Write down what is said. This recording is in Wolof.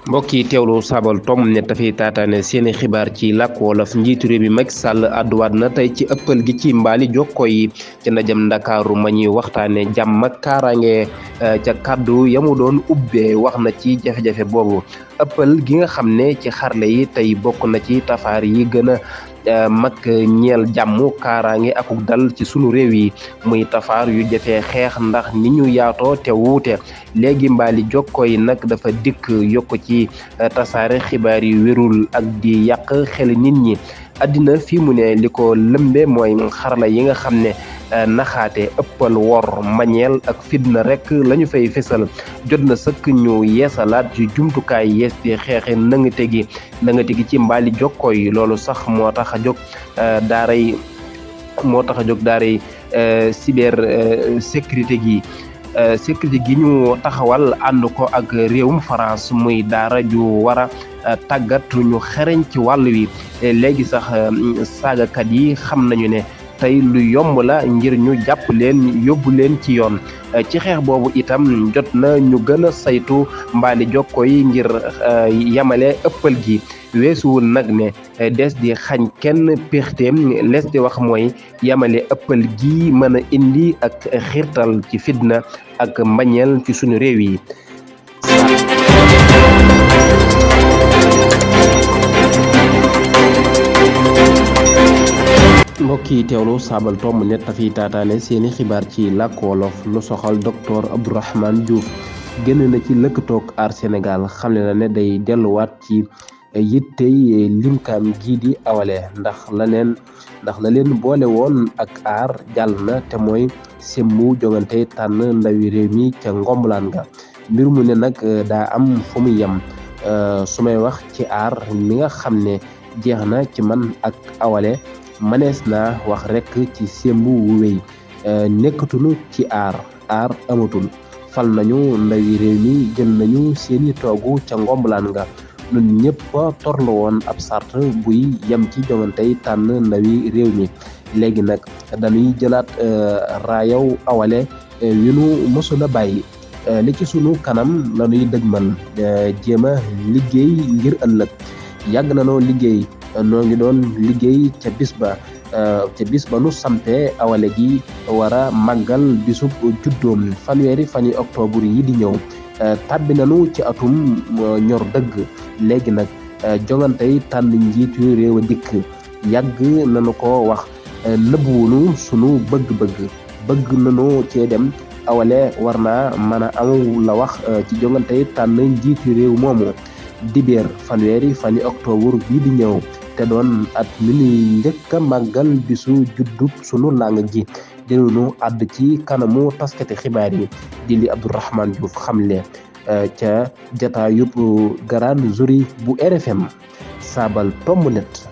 mbokk yi teewlu Sabal Tom net dafay taataane seeni xibaar ci làkk wolof. Njiitu réew mi Macky Sall àdduwaat na tey ci ëppal gi ci mbaali jokko yi ci ndajam ndakaaru ma ñuy waxtaane jàmm ak kaaraange. ca kàddu yamu doon ubbee wax na ci jafe-jafe boobu ëppal gi nga xam ne ci xarle yi tey bokk na ci tafaar yi gën a mag ñeel jàmm kaaraange akuk dal ci sunu réew yi muy tafaar yu jafee xeex ndax ni ñu yaatoo te wuute. léegi mbaali jokko yi nag dafa dikk yokk ci tasaare xibaar yu wérul ak di yàq xel nit ñi. àddina fii mu ne li ko lëmbe mooy xarala yi nga xam ne naxaate ëppal wor mañeel ak fitna rek lañu fay fesal. jot na sëkk ñu yeesalaat ci jumtukaay yees di xeexe nangate gi ci mbaali jokko yi. loolu sax moo tax a jóg daaray cyber sécurité gi ñu taxawal ànd ko ak réewum France muy daara ju war a tàggat ñu xereñ ci wàll wi. léegi sax saagakat yi xam nañu ne tey lu yomb la ngir ñu jàpp leen yóbbu leen ci yoon. ci xeex boobu itam jot na ñu gën a saytu mbaali jokko yi ngir yamale ëppal gi. weesuwul nag ne des di xañ kenn péxteem lees di wax mooy yamale ëppal gi mën a indi ak xiirtal ci fitna ak mbañeel ci sunu réew yi. mbokk yi teewlu Sabal Tom net dafay taataane seeni xibaar ci làkk wolof. lu soxal docteur Abdourahmane Diouf génn na ci lëkkatoog Aar Sénégal xamle na ne day delluwaat ci yittey limkaam gii di awale ndax la leen boole woon ak aar jàll na te mooy semmu jongante tànn ndawi réew mi ca ngombalaan nga. mbir mu ne nag daa am fu mu yem. su may wax ci aar mi nga xam ne jeex na ci man ak awale manees naa wax rek ci sembu wu wéy. nekkatunu ci aar amatul. fal nañu ndawi réew mi jël nañu seeni toogu ca ngombalaan nga. ñun ñëpp torlu woon ab sart buy yem ci jongantey tànn ndawi réew mi. léegi nag dañuy jëlaat raayaw awale wi nu mësula bàyyi. li ci sunu kanam lañuy dëgmal jéem a liggéey ngir ëllëg. yàgg na noo liggéey noo ngi doon liggéey ca bis ba nu sampe awale gi war a màggal bisub juddoom fanweeri fani octobre yi di ñëw. tàbbi nañu ci atum ñor dëgg. léegi nag jongantey tànn njiitu réew a dikk. yàgg nañu ko wax nëbbuwunu sunu bëgg nañu cee dem. awale war naa mën a am la wax ci jongantey tànn njiitu réew moomu. dibeer fanweeri fani octobre bii di ñëw te doon at mi ñuy njëkk a màggal bisu juddub sunu làng ji. dinañu àdd ci kanamu taskati xibaar yi di li Abdourahmane Diouf xamle ca jataayub Grande Jury bu RFM. Sabal Tom net.